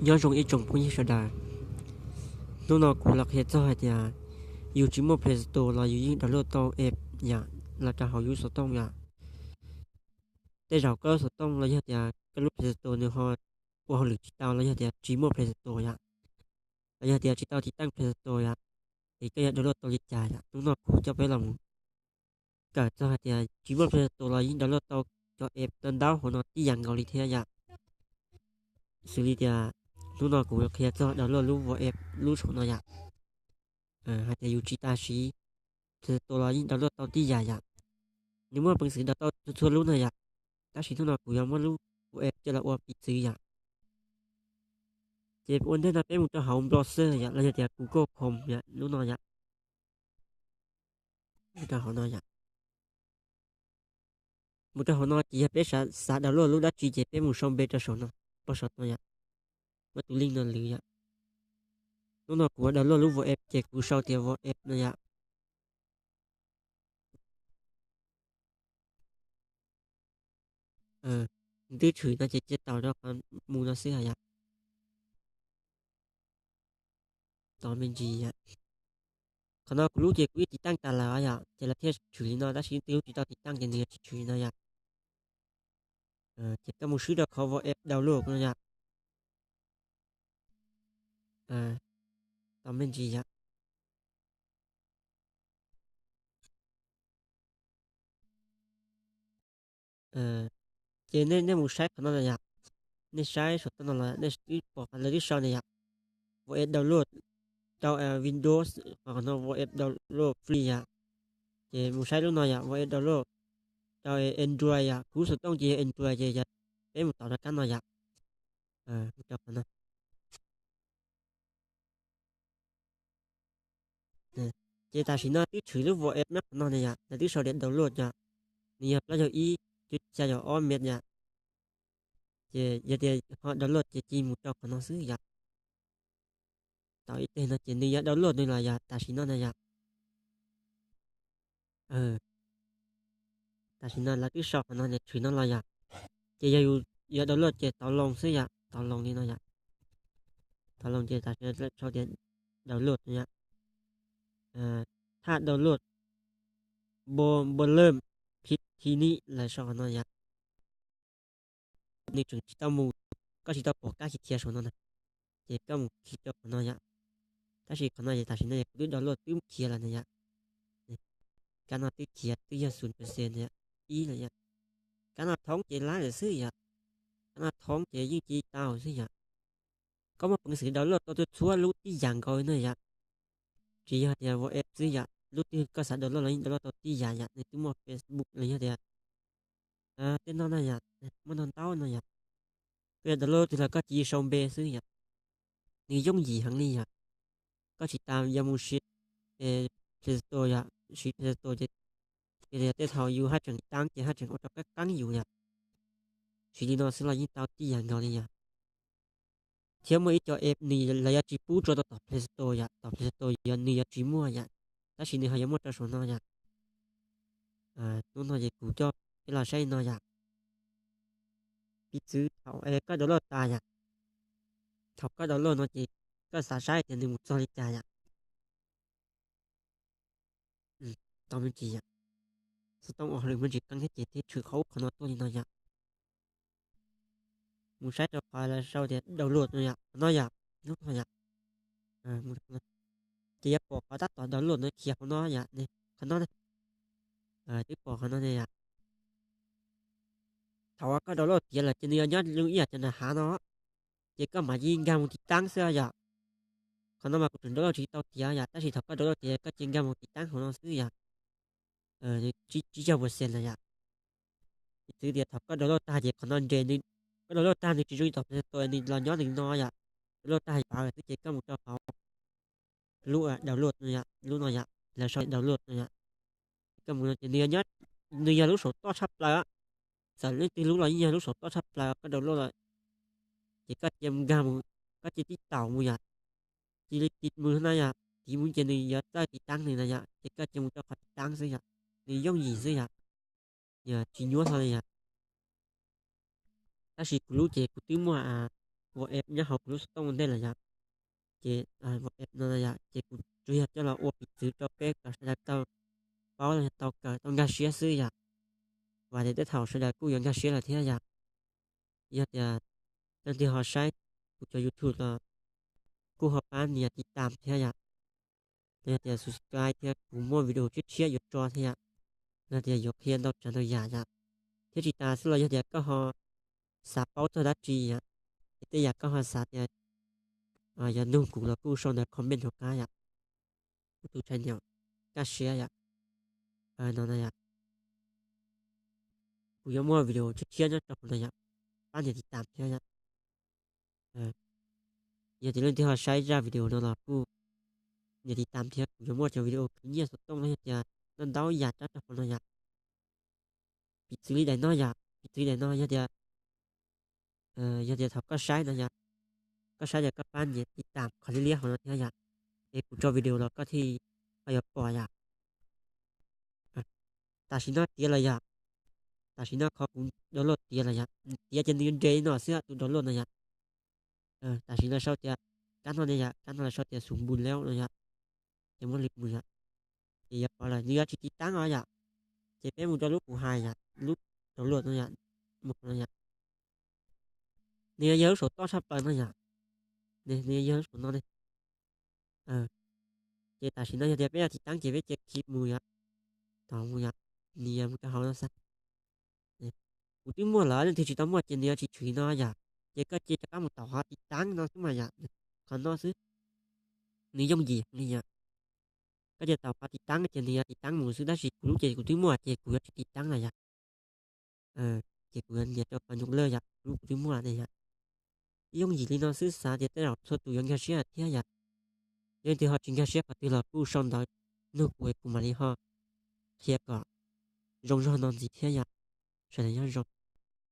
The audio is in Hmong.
Nyob zoo ib tsoom phooj ywg sawv daws, hnub no kuv los qhia txog hais tias yus tsis muaj Play Store los yus yeej download tau app yom, los rau hauv yus xov tooj yom. Tej zaum koj lub xov tooj los yog tias koj lub Play Store nws ho ua hauj lwm tsis tau los yog tias tsis muaj Play Store yom, los yog tias tsis tau tiv thaiv Play Store yom, es koj yuav download tau li cas yom. Hnub no kuv coj peb los mus kawm txog hais tias tsis muaj Play Store los yeej download tau cov app ntau ntau hauv no tib yam nkaus li thiab yom. Xws li tias hnub no kuv qhia txog download lub WhatsApp lub saum no yom. Hais tias yus tsis tas siv Play Store los yeej download tau tib yam yom. Nws muaj peev xwm download tau txhua txhua lub no yom, tab sis hnub no kuv yuav muab lub WhatsApp coj los ua piv txwv yom. Ces ua ntej no peb mus rau hauv browser yom, los yog tias Google Chrome yom, lub no yom. Mus rau hauv no yom. Mus rau hauv no ces yog peb xav download lub dab tsi ces peb mus sau npe rau saum no, pog saum no yom, muab tus link no lwv yom. Hnub no kuv download lub WhatsApp ces kuv sau tias WhatsApp no yom. Twb tshwm no ces cia taus rau qhov mus no xwb hais yom. Tos me ntsis yom. Qhov no kuv lub ces kuv yeej tiv thaiv tas lawm yom, ces lawv thiaj tshwm li no, tab sis leej twg lub tsis tau tiv thaiv ces nws yuav tsis tshwm li no yom. Ces koj mus swb rau qhov WhatsApp download no yom. Tos me ntsis yom. Ces nej mus saib qhov no na yom, nej saib saum toj no los nej twb pom qhov lawv twb sau na yom, WhatsApp download rau Windows, qhov no WhatsApp download free yom. Ces mus saib lub no yom, WhatsApp download rau Android yom, kuv xov tooj ces yog Android ces yog peb mus tom rov qab no yom. Mus rau qhov no. Ces tam sim no twb tshwm lub WhatsApp nyob qhov no ne yom, lawv twb sau tias download yom, nws yog plaub caug ib cuaj xya caum ob mb yom. Ces yog tias ho download ces cia mus rau qhov no xwb yom. Tau ib teg no ces nws yuav download nws los yom, tam sim no na yom. Tam sim no lawv twb sau qhov no nws tshwm no los yom. Ces yog yus yuav download ces tau loo xwb yom, tau loo li no yom. Tau loo ces tam sim no sau tias download no yom. Thaj download npo npo lej phib thi ni lawv sau qhov no yom. Nws tseem tsis tau mus, koj tsis tau pom kab khiav khiav saum no na, ces koj mus khi rau qhov no yom. Tab sis qhov no ces tam sim no kuv twb download twb khiav lawm na yom. Kab no twb khiav twb yog xoom percent na yom, ib lawm yom. Kab no thoob ces lab lawm xwb yom. Kab no thoob ces yeej ci tau xwb yom. Koj muaj peev xwm download tau txhua lub tib yam nkaus na yom. Tsis yog tias WhatsApp xwb yom, lub twg koj xav download los yeej download tau tib yam yom, nws twb muaj Facebook los yog tias tej no na yom, muaj ntau ntau no yom. Koj yuav download twg los koj cia sau npe xwb yom. Nws yooj yim heev li yom. Koj tsis tas yuav mus siv Play Store yom, siv Play Store ces yog tias tej thaum yus haj tseem taab ces haj tseem ua rau qab qeeb yus yom. Siv li no xwb los yeej tau tib yam nkaus li yom. Thiab muaj ib co app nws los yuav tsis pub tso rau tom Play Store yom, tom Play Store yog nws yuav tsis muaj yom, tab sis nws ho yuav muaj rau saum no yom. Hnub no ces kuv coj peb los saib no yom. Piv txwv thaum koj download tas yom, thaum koj download no ces koj xav saib tias nws mus txog li cas yom. Tau me ntsis yom, xov tooj ua hauj lwm muaj ntsis qeeb thiab ces thiaj tshwm qhov ub qhov no tuaj li no yom. Mus saib rau qhov lawv sau tias download no yom, qhov no yom, lub no yom. Ces yuav pom qhov tab tom download no khiav qhov no yom, qhov no ne. Twb pom qhov no ne yom. Thaum uas koj download tiav lawm ces nws yuav nyob zoo ib yam cov nram hav no, ces koj mam li nkag mus tiv taab xwb yom. Qhov no mas kuv tseem download tsis tau tiav yom, tab sis thaum koj download tiav koj cia nkag mus tiv taab hauv no xwb yom. Tsib caug percent lawm yom. Piv txwv tias thaum koj download tag ces qhov no nres, koj download tag nws tsis zoo li tom Play Store, nws los nyob nws no yom. Download tag yom, xwb ces koj mus rau qhov lub download no yom, lub no yom, lawv sau download no yom. Koj mus no ces nws yog lub saum toj tshaj plaws, txawm leej twg lub los yeej yog lub saum toj tshaj plaws koj download lawm. Ces koj cia nkag mus, koj cia tib taum mus yom, cia li tiv mus na yom, tiv mus ces nws yuav txawj tiv taab nws na yom, ces koj cia mus rau qhov tiv taab xwb yom, nws yooj yim xwb yom, tsis nyuaj hlo li yom. Tab sis kuv lub ces kuv twb muaj WhatsApp nyob hauv kuv lub xov tooj ua ntej lawm yom. Ces WhatsApp no yom, ces kuv tsuas yog coj los ua piv txwv rau peb kom sawv daws tau paub los yog tau kawm tau nkag siab xwb yom. Vam tias tej thaum sawv daws kuj yuav nkag siab lawm thiab yom. Yog tias leej twg ho saib kuv cov YouTube los kuj ho pab nias tiv tam thiab yom, los yog tias subscribe thiab, kuv muaj video tshiab tshiab yuav tso thiab yom, los tias yuav qhia ntau tsav ntau yam yom. Thiab tsis tas xwb los yog tias koj ho xav paub txog dab tsi yom, es tej yam koj ho xav tias yuav nug kuv los kuj sau ntawv comment hauv qab yom. Kuv tus tshais niam kaj siab yom. No no yom, kuv yuav muaj video tshiab tshiab nyob rau hauv no yom, pab nias tiv tam thiab yom. Yog tias leej twg ho saib zaj video no los kuj nias tiv tam thiab, kuv yuav muaj cov video khwv nyiaj xov tooj los yog tias ntau ntau yam rau hauv no yom. Piv txwv li daim no yom, piv txwv li daim no yog tias, yog tias thaum koj saib no yom, koj saib tias koj pab nias tiv tam qhov liab liab hauv no thiab yom, es kuv tso video los koj thiaj ho yuav pom yom. Tam sim no tiav lawm yom. Tam sim no qhov kuv download tiav lawm yom, tiav ces nws yuav nres li no xwb tus download no yom. Tam sim no sau tias kab no ne yom, kab no lawv sau tias xus npus leb no yom. Ces muab li mus yom, ces yuav pom lawm, nws yuav tsis tiv taab os yom. Ces peb mus rau lub kuv hais yom, lub download no yom, mus qhov no yom. Nws yuav yog lub saum toj tshaj plaws no yom. Nws yuav yog lub saum no ne. Ces tam sim no yog tias peb yuav tiv taab ces peb cia li mus yom, thaum mus yom, nws yuav mus rau hauv no xwb. Kuv twb muaj lawm, leej twg tsis tau muaj ces nws yuav tsis tshwm no yom. Ces koj cia rov qab mus taum qhov tiv taab no xwb mas yom, qhov no xwb. Nws yooj yim li yom. Koj cia taum qhov tiv taab ces nws yuav tiv taab mus xwb, tab sis kuv lub ces kuv twb muaj ces kuv yuav tsis tiv taab lawm yom. Ces kuv yuav nias rau qhov nyuj lawj yom, kuv lub kuv twb muaj ne yom. Yooj yim li no xwb, xav tias tej zaum txhua tus yuav nkag siab thiab yom. Yog leej twg ho tsis nkag siab qhov twg los kuj sau ntawv nug kuv es kuv mam li ho qhia kom zoo zog no ntxiv thiab yom. Sawv daws nyob zoo.